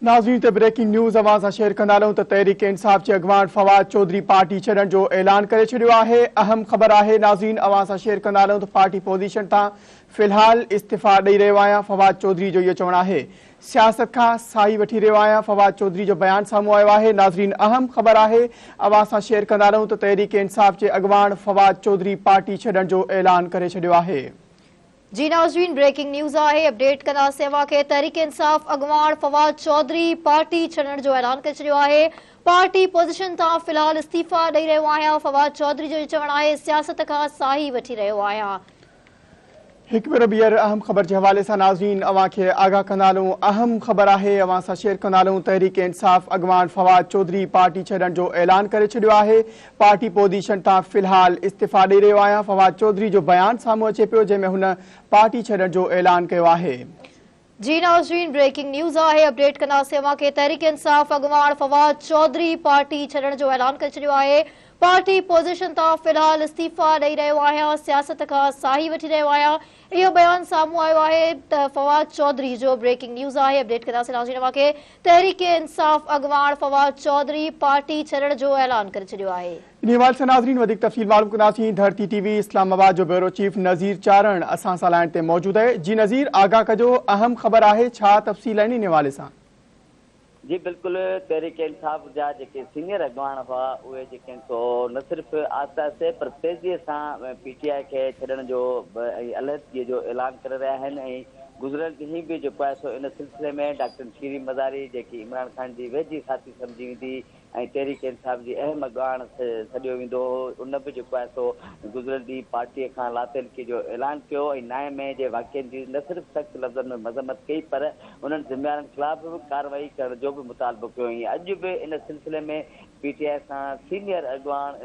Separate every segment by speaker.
Speaker 1: ناظرين ته breaking news اوهان سان شيئر ڪندا هلون ته تحريڪ انصاف جي اڳواڻ فواد چوڌري پارٽي ڇڏڻ جو اعلان ڪري ڇڏيو آهي اهم خبر آهي ناظرين اوهان سان شيئر ڪندا هلون ته پارٽي پوزيشن تان في الحال استعيفا ڏئي رهيو آهيان فواد چوڌري جو اهو چوڻ آهي سياست کان ساهي وٺي رهيو آهيان فواد چوڌري جو بيان سامهون آيو آهي ناظرين اهم خبر آهي اوهان سان شيئر ڪندا هلون ته تحريڪ انصاف جي اڳواڻ فواد چوڌري پارٽي ڇڏڻ جو اعلان ڪري ڇڏيو آهي.
Speaker 2: جي ناظرين بريڪنگ نيوز آهي اپڊيٽ ڪنداسين اوهان کي تحريڪ انصاف اڳواڻ فواد چوڌري پارٽي ڇڏڻ جو اعلان ڪري ڇڏيو آهي پارٽي پوزيشن تان في الحال استعيفيٰ ڏئي رهيو آهيان فواد چوڌري جو چوڻ آهي سياست کان ساهي وٺي رهيو آهيان.
Speaker 1: هڪ ڀيرو ٻيهر اهم خبر جي حوالي سان ناظرين اوهان کي آگاهه ڪندا هلون اهم خبر آهي اوهان سان شيئر ڪندا هلون تحريڪ انصاف اڳواڻ فواد چوڌري پارٽي ڇڏڻ جو اعلان ڪري ڇڏيو آهي پارٽي پوزيشن تان في الحال استعيفيٰ ڏئي رهيو آهيان، فواد چوڌري جو بيان سامهون اچي پيو جنهن ۾ هن پارٽي ڇڏڻ جو اعلان ڪيو آهي.
Speaker 2: جي ناظرين بريڪنگ نيوز آهي اپڊيٽ ڪنداسين اوهان کي تحريڪ انصاف اڳواڻ فواد چوڌري پارٽي ڇڏڻ جو اعلان ڪري ڇڏيو آهي پارٽي پوزيشن تان في الحال استعيفيٰ ڏئي رهيو آهيان سياست کان ساهي وٺي رهيو آهيان اهو بيان سامهون آيو آهي ته فواد چوڌري جو بريڪنگ نيوز آهي اپڊيٽ ڪنداسين ناظرين اوهان کي تحريڪ انصاف اڳواڻ فواد چوڌري پارٽي ڇڏڻ جو اعلان ڪري ڇڏيو آهي.
Speaker 1: انهي حوالي سان ناظرين وڌيڪ تفصيل معلوم ڪنداسين ڌرتي ٽي وي اسلام آباد جو بيورو چيف نذير چارڻ اسان سان لائين تي موجود آهي جي نذير آگاهه ڪجو اهم خبر آهي ڇا تفصيل آهن انهي حوالي سان.
Speaker 3: جي بلڪل تحريڪ انصاف جا جيڪي سينيئر اڳواڻ هئا اهي جيڪي آهن سو نه صرف آهستي آهستي پر تيزي سان پي ٽي آء کي ڇڏڻ جو ۽ علحدگي جو اعلان ڪري رهيا آهن ۽ گذريل ڏينهن به جيڪو آهي سو ان سلسلي ۾ ڊاڪٽر شيرين مزاري جيڪي عمران خان جي ويجهي ساٿي سمجهي ويندي ۽ تحريڪ انصاف جي اهم اڳواڻ سڏيو ويندو هو ان به جيڪو آهي سو گذريل ڏينهن پارٽيء کان لاتعلقي جو اعلان ڪيو ۽ نائين مئي جي واقعن جي نه صرف سخت لفظن ۾ مذمت ڪئي پر انهن ذميوارن خلاف به ڪارروائي ڪرڻ جو به مطالبو ڪيو ۽ اڄ به ان سلسلي ۾ پي ٽي آء سان سينيئر اڳواڻ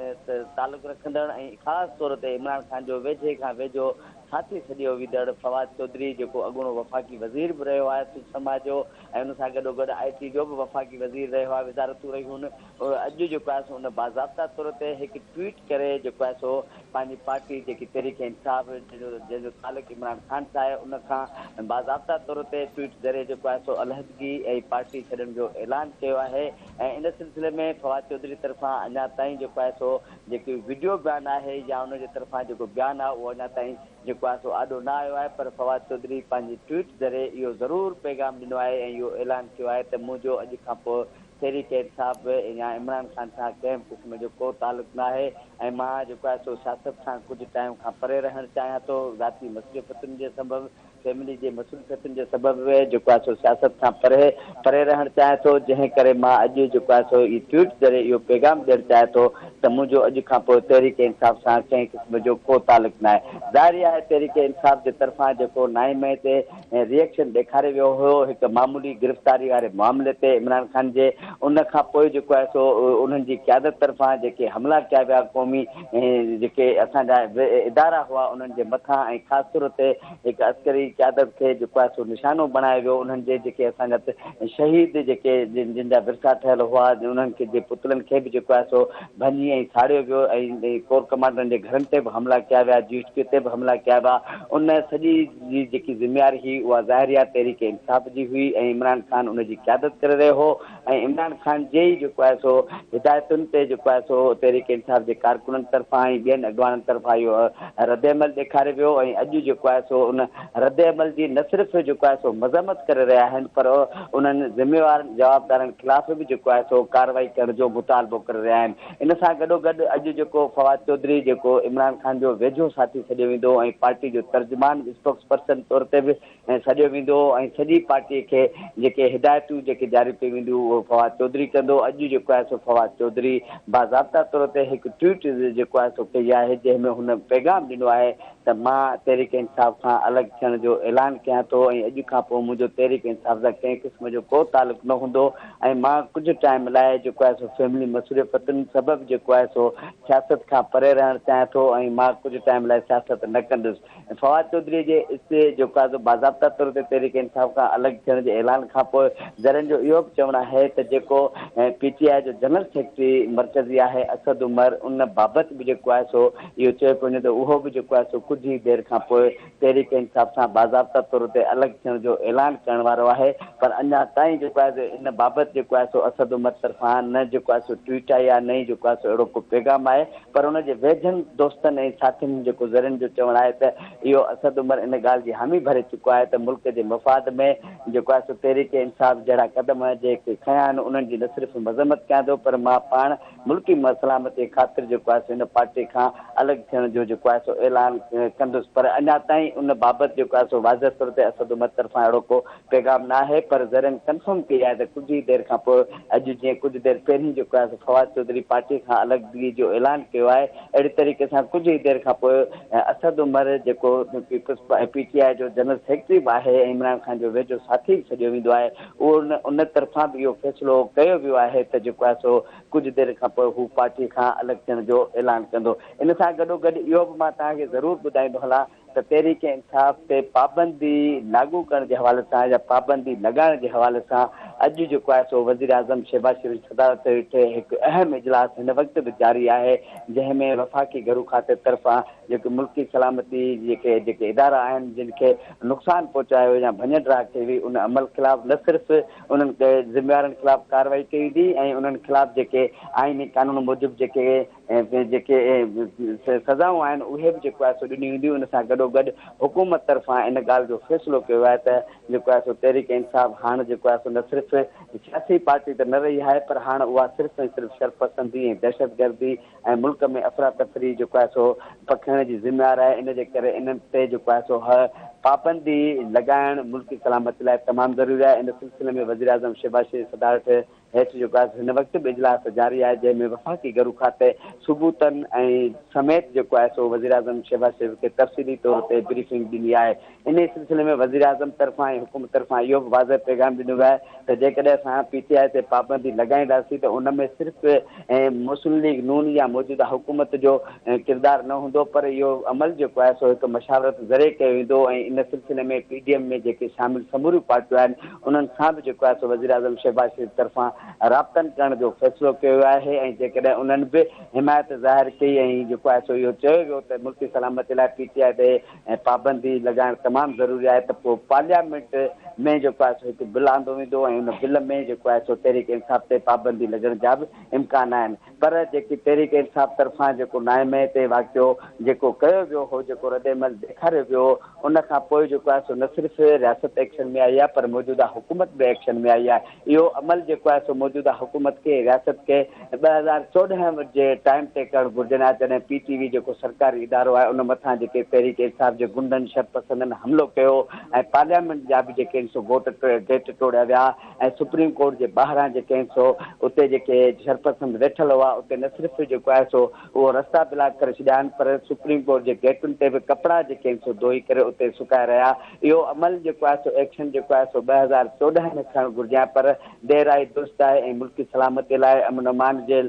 Speaker 3: تعلق رکندڙ ۽ خاص طور تي عمران خان جو ويجهي کان ويجهو ساٿي سڏيو ويندڙ فواد چوڌري جيڪو اڳوڻو وفاقي وزير به رهيو آهي سنڌ سماج جو ۽ ان سان گڏوگڏ آء ٽي جو به وفاقي وزير رهيو آهي وزارتون رهيون اڄ جيڪو آهي سو ان باضابطا طور تي هڪ ٽوئيٽ ڪري جيڪو آهي سو پنهنجي پارٽي جيڪي تحريڪ انصاف جنهن جو تعلق عمران خان سان آهي ان کان باضابطا طور تي ٽوئيٽ ذريعي جيڪو آهي سو علحدگي ۽ پارٽي ڇڏڻ جو اعلان ڪيو آهي ۽ ان سلسلي ۾ فواد چوڌري طرفان اڃا تائين جيڪو آهي سو جيڪي وڊيو بيان آهي يا ان جي طرفان جيڪو بيان آهي اهو اڃا تائين جيڪو آهي سو آڏو نه آيو آهي پر فواد چوڌري پنهنجي ٽوئيٽ ذريعي اهو ضرور پيغام ڏنو آهي ۽ اهو اعلان ڪيو آهي ته منهنجو اڄ کان پوء تحريڪ انصاف يا عمران خان سان ڪنهن به قسم جو ڪو تعلق نه آهي ۽ مان جيڪو آهي سو سياست کان ڪجهه ٽائيم کان پري رهڻ چاهيان ٿو ذاتي مصروفيتن جي سبب فيملي جي مصروفيتن جي سبب جيڪو آهي سو سياست کان پري پري رهڻ چاهيان ٿو جنهن ڪري مان اڄ جيڪو آهي سو هي ٽوئيٽ ذريعي اهو پيغام ڏيڻ چاهيان ٿو ته منهنجو اڄ کان پوء تحريڪ انصاف سان ڪنهن قسم جو ڪو تعلق ناهي ظاهري آهي تحريڪ انصاف جي طرفان جيڪو نائين مئي تي ريئڪشن ڏيکاري ويو هيو هڪ معمولي گرفتاري واري معاملي تي عمران خان جي ان کان پوء جيڪو آهي سو انهن جي قيادت طرفان جيڪي حملا ڪيا ويا قومي جيڪي اسان جا ادارا هئا انهن جي مٿان ۽ خاص طور تي هڪ عسڪري قيادت کي جيڪو آهي سو نشانو بڻايو ويو انهن جي جيڪي اسان جا شهيد جيڪي جن جا ورثا ٺهيل هئا انهن کي جي پتلن کي به جيڪو آهي سو ڀڃي ۽ ساڙيو ويو ۽ ڪور ڪمانڊرن جي گهرن تي به حملا ڪيا ويا جي ايڇ ڪيو تي به حملا ڪيا ويا ان سڄي جي جيڪي ذميواري هئي اها ظاهري آهي تحريڪ انصاف جي هئي ۽ عمران خان ان جي قيادت ڪري رهيو هو ۽ عمران خان جي ئي جيڪو آهي سو هدايتن تي جيڪو آهي سو تحريڪ انصاف جي ڪارڪنن طرفان ۽ ٻين اڳواڻن طرفان اهو ردعمل ڏيکاريو ويو ۽ اڄ جيڪو آهي سو ان ردعمل جي نه صرف جيڪو آهي سو مذمت ڪري رهيا آهن پر انهن ذميوارن جوابدارن خلاف به جيڪو آهي سو ڪارروائي ڪرڻ جو مطالبو ڪري رهيا آهن ان سان گڏوگڏ اڄ جيڪو فواد چوڌري جيڪو عمران خان جو ويجهو ساٿي سڏيو ويندو ۽ پارٽي جو ترجمان اسپوڪس پرسن طور تي به ۽ سڏيو ويندو هو ۽ سڄي پارٽي کي جيڪي هدايتون جيڪي جاري ڪيون وينديون اهو فواد چوڌري ڪندو اڄ جيڪو آهي سو فواد چوڌري باضابطا طور تي هڪ ٽوئيٽ جيڪو آهي سو ڪئي آهي جنهن ۾ هن پيغام ڏنو آهي ته مان تحريڪ انصاف کان الڳ ٿيڻ جو اعلان ڪيان ٿو ۽ اڄ کان پوء منهنجو تحريڪ انصاف سان ڪنهن قسم جو ڪو تعلق نه هوندو ۽ مان ڪجهه ٽائيم لاء جيڪو آهي سو فيملي مصروفتن سبب جيڪو آهي سو سياست کان پري رهڻ چاهيان ٿو ۽ مان ڪجهه ٽائيم لاء سياست نه ڪندس فواد چوڌري جي استعيفي جو قاضو باضابطا طور تي تحريڪ انصاف کان الڳ ٿيڻ جي اعلان کانپوء ذريعن جو اهو به چوڻ آهي ته جيڪو پي ٽي آء جو جنرل سيڪريٽري مرڪزي آهي اسد عمر ان بابت به جيڪو آهي سو اهو چيو پيو وڃي ته اهو به جيڪو آهي سو ڪجهه ڪجهه ئي دير کان پوء تحريڪ انصاف سان باضابطا طور تي الڳ ٿيڻ جو اعلان ڪرڻ وارو آهي پر اڃا تائين جيڪو آهي سو ان بابت جيڪو آهي سو اسد عمر طرفان نه جيڪو آهي سو ٽوئيٽ آئي آهي نه ئي جيڪو آهي سو اهڙو ڪو پيغام آهي پر ان جي ويجهن دوستن ۽ ساٿين جيڪو ذريعن جو چوڻ آهي ته اهو اسد عمر ان ڳالهه جي حامي ڀري چڪو آهي ته ملڪ جي مفاد ۾ جيڪو آهي سو تحريڪ انصاف جهڙا قدم جيڪي کنيا آهن انهن جي نه صرف مذمت ڪيان ٿو پر مان پاڻ ملڪي سلامتي خاطر جيڪو آهي سو هن پارٽي کان الڳ ٿيڻ جو جيڪو آهي سو اعلان ڪندس پر اڃا تائين ان بابت جيڪو آهي سو واضح طور تي اسد عمر طرفان اهڙو ڪو پيغام نه آهي پر ذريعن ڪنفرم ڪئي آهي ته ڪجهه ئي دير کان پوء اڄ جيئن ڪجهه دير پهرين جيڪو آهي سو فواد چوڌري پارٽي کان الڳدگي جو اعلان ڪيو آهي اهڙي طريقي سان ڪجهه ئي دير کان پوء اسد عمر جيڪو پيپلز پي ٽي آء جو جنرل سيڪريٽري به آهي ۽ عمران خان جو ويجهو ساٿي به سڏيو ويندو آهي اهو ان طرفان به اهو فيصلو ڪيو ويو آهي ته جيڪو آهي سو ڪجهه دير کان پوء هو پارٽي کان الڳ ٿيڻ جو اعلان ڪندو. ان سان گڏوگڏ اهو به مان توهان کي ضرور ٻڌائيندو هلان ته تحريڪ انصاف تي پابندي لاڳو ڪرڻ جي حوالي سان يا پابندي لڳائڻ جي حوالي سان اڄ جيڪو آهي سو وزيراعظم شهباز شريف جي صدارت هيٺ هڪ اهم اجلاس هن وقت به جاري آهي جنهن ۾ وفاقي گهرو کاتي طرفان جيڪي ملڪي سلامتي جيڪي جيڪي ادارا آهن جن کي نقصان پهچايو يا ڀڃ ڊاهه ڪئي وئي ان عمل خلاف نه صرف انهن ذميوارن خلاف ڪارروائي ڪئي ويندي ۽ انهن خلاف جيڪي آئيني قانون موجب جيڪي جيڪي سزائون آهن اهي به جيڪو آهي سو ڏنيون وينديون ان سان گڏو گڏ حڪومت طرفان ان ڳالهه جو فيصلو ڪيو آهي ته جيڪو آهي سو تحريڪ انصاف هاڻ جيڪو آهي سو نه صرف سياسي پارٽي ته نه رهي آهي پر هاڻ اها صرف ۽ صرف شرپسندي ۽ دهشتگردي ۽ ملڪ ۾ افراتفري جيڪو آهي سو پکيڙڻ جي ذميوار آهي ان جي ڪري انهن تي جيڪو آهي سو پابندي لڳائڻ ملڪي سلامتي لاء تمام ضروري آهي ان سلسلي ۾ وزيراعظم شهباز شريف صدارت هيٺ جيڪو آهي سو هن وقت به اجلاس جاري آهي جنهن ۾ وفاقي گهرو کاتي ثبوتن ۽ سميت جيڪو آهي سو وزيراعظم شهباز شريف کي تفصيلي طور تي بريفنگ ڏني آهي انهيء سلسلي ۾ وزيراعظم طرفان ۽ حڪومت طرفان اهو به واضح پيغام ڏنو ويو آهي ته جيڪڏهن اسان پي ٽي آء تي پابندي لڳائينداسين ته ان ۾ صرف مسلم ليگ نون يا موجوده حڪومت جو ڪردار نه هوندو پر اهو عمل جيڪو آهي سو هڪ مشاورت ذريعي ڪيو ويندو ۽ ان سلسلي ۾ پي ڊي ايم ۾ جيڪي شامل سموريون پارٽيون آهن انهن سان به جيڪو آهي سو وزيراعظم شهباز شريف طرفان رابطن ڪرڻ جو فيصلو ڪيو ويو آهي ۽ جيڪڏهن انهن به حمايت ظاهر ڪئي ۽ جيڪو آهي سو اهو چيو ويو ته ملڪي سلامتي لاء پي ٽي آء تي ۽ پابندي لڳائڻ تمام ضروري آهي ته پوء پارليامينٽ ۾ جيڪو آهي سو هڪ بل آندو ويندو ۽ ان بل ۾ جيڪو آهي سو تحريڪ انصاف تي پابندي لڳڻ جا به امڪان آهن پر جيڪي تحريڪ انصاف طرفان جيڪو نائين مئي تي واقعو جيڪو ڪيو ويو هو جيڪو ردعمل ڏيکاريو ويو هو ان کان پوء جيڪو آهي سو نه صرف رياست ايڪشن ۾ آئي آهي پر موجوده حڪومت به ايڪشن ۾ آئي آهي اهو عمل جيڪو آهي سو موجوده حڪومت کي رياست کي 2014 جي ٽائيم تي ڪرڻ گهرجن ها جڏهن پي ٽي وي جيڪو سرڪاري ادارو آهي ان مٿان جيڪي تحريڪ انصاف جي گنڊن شرپسندن حملو ڪيو ۽ پارليامينٽ جا به جيڪي آهن سو گوٽ گيٽ ٽوڙيا ويا ۽ سپريم ڪورٽ جي ٻاهران جيڪي آهن سو اتي جيڪي شرپسند ويٺل هئا اتي نه صرف جيڪو آهي سو اهو رستا بلاڪ ڪري ڇڏيا آهن پر سپريم ڪورٽ جي گيٽن تي به ڪپڙا جيڪي آهن سو ڌوئي ڪري اتي سڪائي رهيا اهو عمل جيڪو آهي سو ايڪشن جيڪو آهي سو 2014 ۾ کڻڻ گهرجي ها پر دير آئي درست آهي ۽ ملڪي سلامتي لاء امن امان جي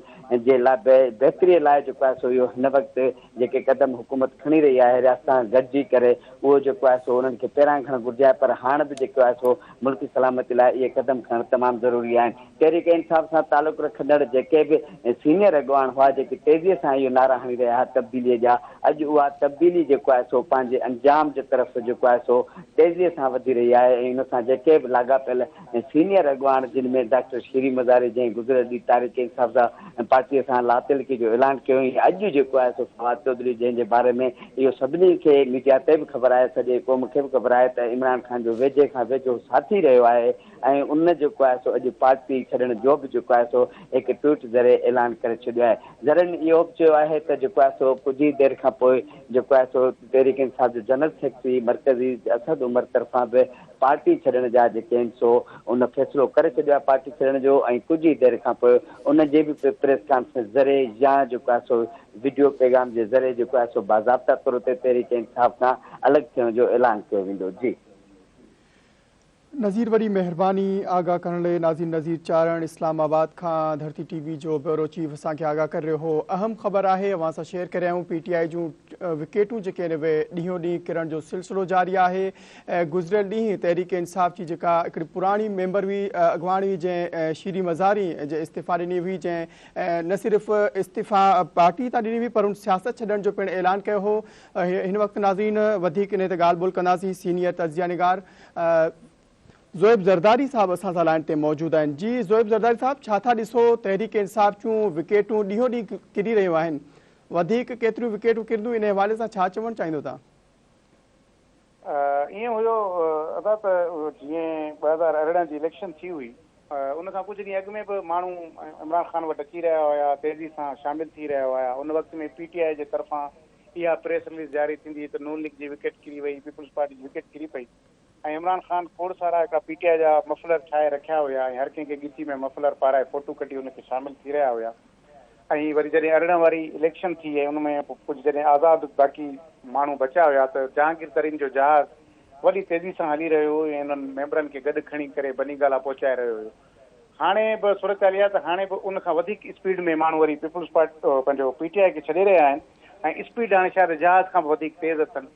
Speaker 3: جي لاء بهتري لاء جيڪو آهي سو اهو هن وقت جيڪي قدم حڪومت کڻي رهي آهي رياست سان گڏجي ڪري اهو جيڪو آهي سو انهن کي پهريان کڻڻ گهرجي ها پر هاڻ به جيڪو آهي سو ملڪي سلامتي لاء اهي قدم کڻڻ تمام ضروري آهن. تحريڪ انصاف سان تعلق رکندڙ جيڪي به سينيئر اڳواڻ هئا جيڪي تيزيء سان اهو نعرا هڻي رهيا هئا تبديليء جا اڄ اها تبديلي جيڪو آهي سو پنهنجي انجام جي طرف جيڪو آهي سو تيزيء سان وڌي رهي آهي ۽ ان سان جيڪي به لاڳاپيل سينيئر اڳواڻ جن ۾ ڊاڪٽر شيري مزاري جنهن گذريل ڏينهن تحريڪ انصاف سان پارٽيء سان لاتعلقي جو اعلان ڪيو ۽ اڄ جيڪو آهي سو فواد چوڌري جنهن جي باري ۾ اهو سڀني کي ميڊيا تي به خبر آهي سڄي قوم کي به خبر آهي ته عمران خان جو ويجهي کان ويجهو ساٿي رهيو آهي ۽ ان جيڪو آهي سو اڄ پارٽي ڇڏڻ جو به جيڪو آهي سو هڪ ٽوئيٽ ذريعي اعلان ڪري ڇڏيو آهي. ذريعن اهو به چيو آهي ته جيڪو آهي سو ڪجهه ئي دير کان پوء جيڪو آهي سو تحريڪ انصاف جو جنرل سيڪريٽري مرڪزي اسد عمر طرفان به پارٽي ڇڏڻ جا جيڪي آهن سو ان فيصلو ڪري ڇڏيو آهي پارٽي ڇڏڻ جو ۽ ڪجهه ئي دير کان پوء ان جي به پريس ڪانفرنس ذريعي يا جيڪو آهي سو وڊيو پيغام جي ذريعي جيڪو آهي سو باضابطا طور تي تحريڪ انصاف کان الڳ ٿيڻ جو اعلان ڪيو ويندو. جي.
Speaker 1: نذير وڏي مهرباني آگاهه ڪرڻ لئي. ناظرين نذير چارڻ اسلام آباد کان ڌرتي ٽي وي جو بيورو چيف اسان کي آگاهه ڪري رهيو هو. اهم خبر آهي اوهان سان شيئر ڪري آيون پي ٽي آء جون وڪيٽون جيڪي آهن اهي ڏينهون ڏينهن ڪرڻ جو سلسلو جاري آهي گذريل ڏينهن تحريڪ انصاف جي جيڪا هڪڙي پراڻي ميمبر هئي اڳواڻ هئي جنهن شيري مزاري جنهن استعيفا ڏني هئي جنهن نه صرف استعيفا پارٽي تان ڏني هئي پر ان سياست ڇڏڻ جو پڻ اعلان ڪيو هو هن وقت ناظرين وڌيڪ انهي تي ڳالهه ٻولهه ڪنداسين سينيئر تجزيه نگار زويب زرداري صاحب اسان سان لائين تي موجود آهن جي زويب زرداري صاحب ڇا ٿا ڏسو تحريڪ انصاف جون وڪيٽون ڏينهون ڏينهن ڪري رهيون آهن وڌيڪ ڪيتريون وڪيٽون ڪرنديون انهي حوالي سان ڇا چوڻ چاهيندو تان؟
Speaker 4: ائين هيو ادا ته جيئن 2018 جي اليڪشن ٿي هئي ان کان ڪجهه ڏينهن اڳ ۾ به ماڻهو عمران خان وٽ اچي رهيا هيا تيزي سان شامل ٿي رهيا هيا ان وقت ۾ پي ٽي آء جي طرفان اها پريس رليز جاري ٿيندي هئي ته نون ليگ جي وڪيٽ ڪري وئي، پيپلز پارٽي جي وڪيٽ ڪري پئي ۽ عمران خان کوڙ سارا هڪڙا پي ٽي آء جا مفلر ٺاهي رکيا هيا ۽ هر ڪنهن کي ڳچي ۾ مفلر پارائي فوٽو ڪڍي ان کي شامل ٿي رهيا هيا ۽ وري جڏهن 18 واري اليڪشن ٿي ۽ ان ۾ ڪجهه جڏهن آزاد باقي ماڻهو بچيا هيا ته جهانگير ترين جو جهاز وڏي تيزي سان هلي رهيو هو ۽ انهن ميمبرن کي گڏ کڻي ڪري بني گالا پهچائي رهيو هيو. هاڻي به صورتحال اها ته هاڻي به ان کان وڌيڪ اسپيڊ ۾ ماڻهو وري پيپلز پارٽي پنهنجو پي ٽي آء کي ڇڏي رهيا آهن ۽ اسپيڊ هاڻي شايد جهاز کان به وڌيڪ تيز اٿن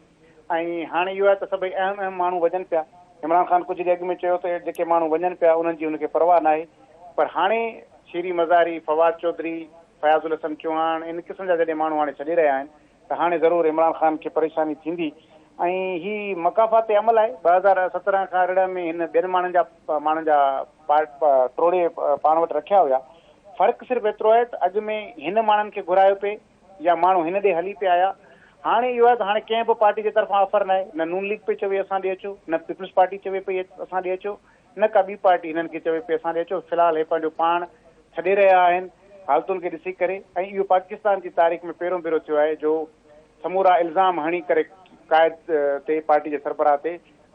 Speaker 4: ۽ هاڻي اهو آهي ته سڀئي اهم اهم ماڻهو وڃن پيا. عمران خان ڪجهه ڏينهن اڳ ۾ چيو ته جيڪي ماڻهو وڃن پيا انهن جي هن کي پرواهه ناهي پر هاڻي شيري مزاري، فواد چوڌري، فياض الحسن چوهاڻ ان قسم جا جڏهن ماڻهو هاڻي ڇڏي رهيا آهن ته هاڻي ضرور عمران خان کي پريشاني ٿيندي ۽ هي مڪافات عمل آهي. 2017 کان 18 ۾ هن ٻين ماڻهن جا ماڻهن جا پارٽ ٽوڙي پاڻ وٽ رکيا هيا. فرق صرف ايترو آهي ته اڳ ۾ هن ماڻهن کي گهرايو پئي يا ماڻهو هن ڏي هلي پئي آيا. هاڻي اهو آهي ته هاڻي ڪنهن به پارٽي جي طرفان آفر ناهي، نه نون ليگ پئي چوي اسان ڏي اچو، نه پيپلز پارٽي چوي پئي اسان ڏي اچو. نه ڪا ٻي پارٽي هنن کي چوي پئي اسان ڏي اچو، في الحال هي پنهنجو پاڻ ڇڏي رهيا آهن حالتن کي ڏسي ڪري ۽ اهو پاڪستان جي تاريخ ۾ پهريون ڀيرو ٿيو آهي جو سمورا الزام هڻي ڪري قائد تي پارٽي جي سربراهه تي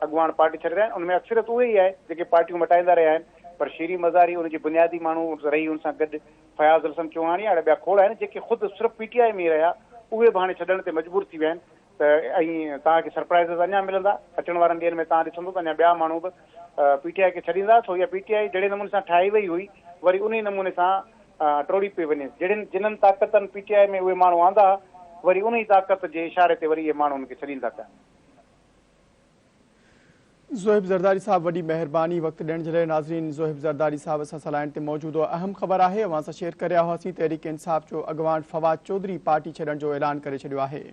Speaker 4: اڳواڻ پارٽي ڇڏي رهيا آهن ان ۾ اڪثريت اهي ئي آهي جيڪي پارٽيون مٽائيندا رهيا آهن پر شيري مزاري ان جي بنيادي ماڻهو رهي ان سان گڏ فياض الحسن چوهاڻي اهڙا ٻيا کوڙ آهن جيڪي خود صرف پي ٽي آء ۾ ئي رهيا اهي به هاڻي ڇڏڻ تي مجبور ٿي ويا آهن ته ۽ توهان کي سرپرائيزز اڃا ملندا، اچڻ وارن ڏينهن ۾ توهان ڏسندو ته اڃا ٻيا ماڻهو به پي ٽي آء کي ڇڏيندا، ڇو اها پي ٽي آء جهڙي نموني سان ٺاهي وئي هئي وري انهي نموني سان ٽوڙي پئي وڃي، جهڙين جنھن طاقتن پي ٽي آء ۾ اهي ماڻهو آندا وري انهي طاقت جي اشاري تي وري اهي ماڻهو ان کي ڇڏين ٿا پيا.
Speaker 1: زوهيب زرداري صاحب وڏي مهرباني وقت ڏيڻ جي لاء ناظرين زوهيب زرداري صاحب اسان سان لائين تي موجود هئا اهم خبر آهي اوهان سان شيئر ڪري رهيا هئاسين تحريڪ انصاف جو اڳواڻ فواد چوڌري پارٽي ڇڏڻ جو اعلان ڪري ڇڏيو آهي.